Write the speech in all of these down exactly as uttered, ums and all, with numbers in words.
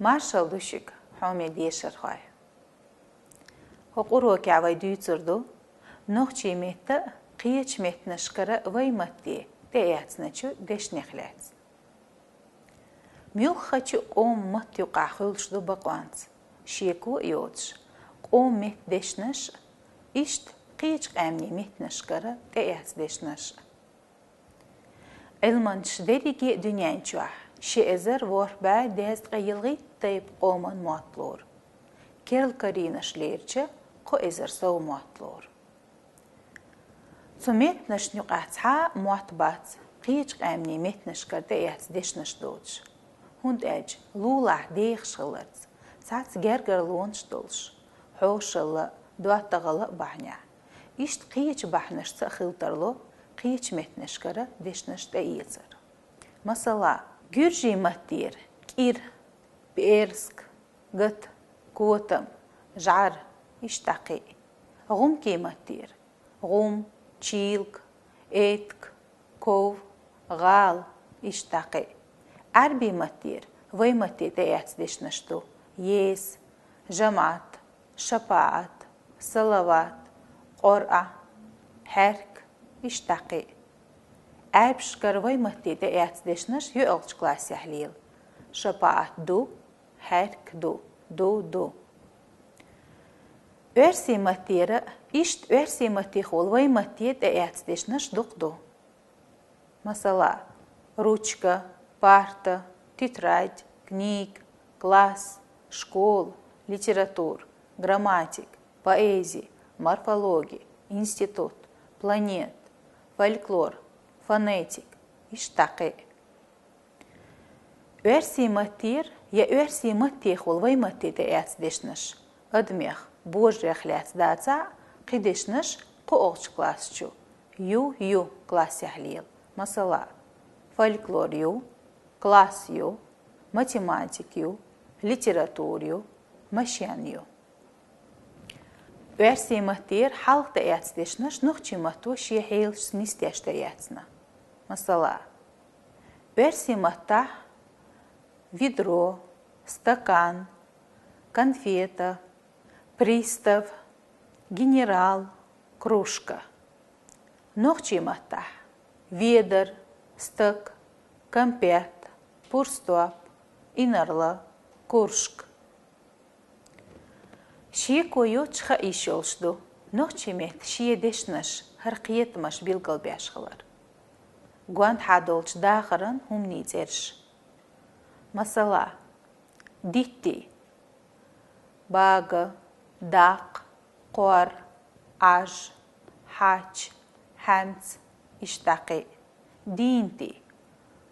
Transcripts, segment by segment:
Маршал ду шуга, хьоме дешархой! ХӀокху урокехь вай дуьйцур ду нохчийн меттан а, кхечу меттанашкара вайн матте тӀеэцначу дешнех лаьцна. Муьлххачу а къоман матта юкъахь хуьлуш ду бакъонца, шеко а йоцуш, къоман меттан дешнаш а, иштта кхечу къаьмнийн меттанашкара тӀеэцна дешнаш а. Ӏилманчаш дерриге а дуьнен чохь ши эзар ворхӀ бӀе дезткъе ялхитта тайпа къоман мотт лору, керла карийнаш лерча, кхо эзар сов мотт лору. Цу меттанашна юкъахь цхьа а мотт бац кхечу къаьмнийн меттанашкара тӀеэцна дешнаш доцуш, хӀунда аьлча лулахь дехаш хиларца, цхьацца гергарлонаш долуш, хьошалла а, доттагӀалла а бахьанехь, иштта кхечу бахьанашца а хила тарло кхечу меттанашкара дешнаш тӀеэцар. Масала, гуьржийн маттера кӀира, пӀерск, гата, котам, жӀар, иштта кхин а. ГӀумкийн маттера гӀум, чийлг, этк, ков, гӀала, иштта кхин а. Ӏаьрбийн маттера вайн матте тӀеэцна дешнаш ду: ес, жамаӀат, шапаӀат, салават, къоръа, хьаьрк, иштта кхин а. Ӏаьрбашкара вайн матте тӀеэцна дешнаш йоьалгӀачу классехь лела: шапаӀат ду, хьаьрк ду, ду, ду. Оьрсийн маттера а, иштта оьрсийн маттехула вайн матте тӀеэцна дешнаш дукха ду. Масала, ручка, парта, тетрадь, книга, класс, школа, литература, грамматика, поэзи, морфологи, институт, планета, фольклор, фонетика, иштта кхин а. Оьрсийн маттера я оьрсийн маттехула вайн матте тӀеэцна дешнаш адамех, божарех лаьцна дацахь а, кхин дешнаш кхоалгӀачу класс чу, ю, ю классехь лела. Масала, фольклор ю, класс ю, математика ю, литература ю, машен ю. Оьрсийн маттера хьалха тӀеэцна дешнаш нохчийн матто шен хьелашца нисдеш тӀеэцна. Масала, оьрсийн маттахь ведро, стакан, конфета, пристав, генерал, кружка. Нохчийн маттахь ведар, стак, кампет, пурстоп, инарла, куршк. Шеко йоцуш хаа йиш йолуш ду нохчийн меттан шен дешнаш, хӀара кхетамаш билгалбеш хилар. Гонаха долчу дахаран хӀуманийн цӀераш. Масала, дитти, бага, даккха, кхор, Ӏаж, хьач, хьаьмц, иштта кхин а. Дийнти,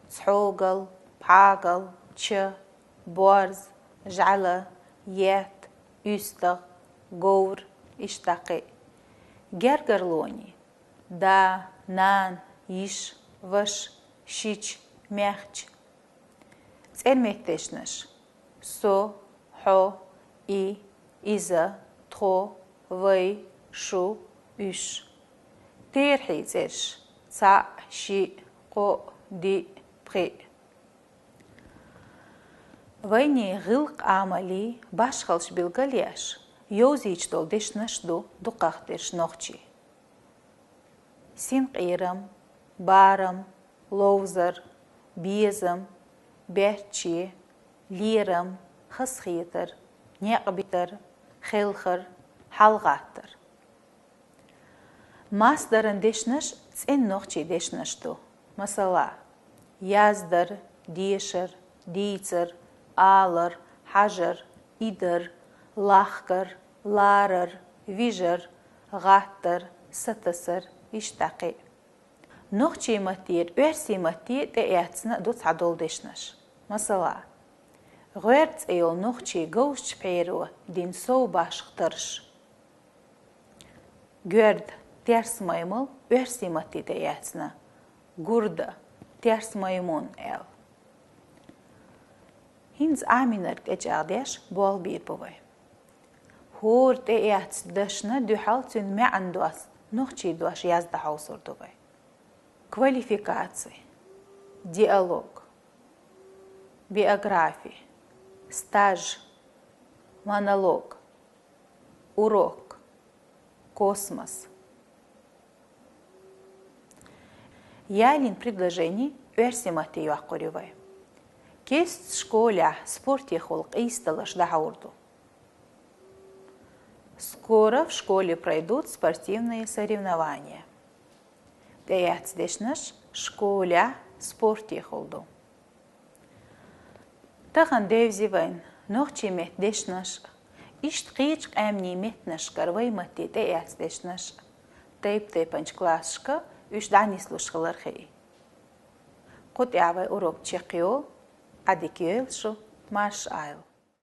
цхьогал, пхьагал, ча, борз, жӀаьла, етт, уьстагӀ, говр, иштта кхин а. Гергарлонийн: да, нана, йиша, ваша, шича, маьхча. ЦӀерметдешнаш: со, хьо, и, иза, тхо, вай, шу, уьш. Терахьийн цӀераш: цхьаъ, шиъ, кхоъ, диъ, пхиъ. Вайнийн гӀиллакх-амалий, башхаллаш билгалъеш, йовзийта долу дешнаш ду дукхахдерш нохчийн: синкъерам, барам, ловзар, безам, баьчче, лерам, хазахетар, некъ битар, хелхар, хьалагӀаттар. Масдаран дешнаш цӀена нохчийн дешнаш ду. Масала, яздар, дешар, дийцар, алар, хьажар, идар, лахкар, ларар, вижар, гӀаттар, сатасар, иштта кхин а. Нохчийн маттера оьрсийн матте тӀеэцна а ду цхьадолу дешнаш. Масала, гӀоьрта цӀе йолу нохчийн говзачу пхьеро дина сов башха тарш. Гоьрда, терс маймал оьрсийн матте тӀеэцна гурда, терс маймун аьлла. ХӀинца Ӏамийнарг тӀечӀагӀдеш болх бийр бу вай. ХӀора тӀеэцна дешна дуьхьал цуьнан маьӀна доцу нохчийн дош яздан хьовсур ду вай. Квалификаци, диалог, биографи, Стаж, монолог, урок, космос. Ялин предложени оьрсийн матте йоаккхур ю вай. Кест школехь спортехула къийсадаларш дӀахьур ду. Скоро в школе пройдут спортивные соревнования. ТӀеэцна дешнаш школехь спортехула ду. Тахана девзи вайна нохчийн меттан дешнаш, иштта кхечу къаьмнийн меттанашкара вай матте тӀеэцна дешнаш, тайп-тайпанчу классашка уьш дӀанислуш хилар хии. Кху тӀехь вай урок чекхйолу, Ӏадика йойла шу, марша Ӏойла.